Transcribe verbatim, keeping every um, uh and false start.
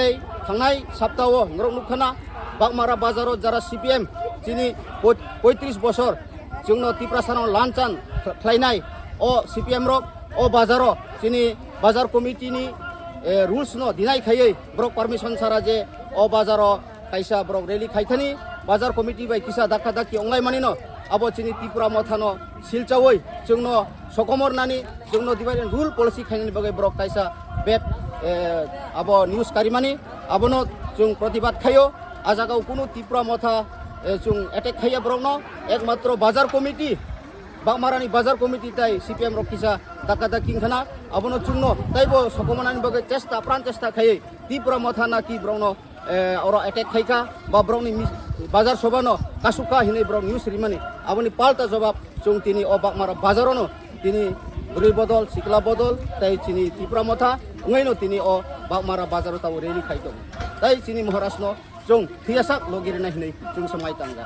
Tei thangnai saptao norok nukkhana Bagmara bazaro jara C P M chini poi-, poitris bosor chwngno Tiprasano lanchan khlainai o C P M rok o bazaro chini bazar committee ni, eh, rules no deny khaiwi borok permission sara je o bazaro kaisa borok rally khaithani bazar committee bai kisa dakha dakhi onglai manino abo chini Tipra Mothano silchawi chwngno sokomor nani chwngno dibai rule policy khainani bagwi borok kaisa bad, eh, abo news karimani abono chwng protibad khaio. A jagao kunu Tipra Motha, eh, chwng attack khaiya borokno, ekmatro bazar committee, Bagmarani bazar committee tai C P M rok kisa dakha dakhi wngkhana, abono chwngno taibo sokomonani bagwi chesta, pran chesta khaiwi Tipra Motha naki borokno, eh, oro attack khaikha, ba borokni mis-, bazar sobano kasukha hinwi borok news rimani, aboni palta jobab chwng tini o Bagmara bazarono tini bwrwi bodol, sikla bodol, tei chini Tipra Motha wngwino tini o Bagmara bazaro tabuk rally khai tongo. Tei chini Maharajno chwng thiyasak logi rina hinwi chwng swmai tangkha.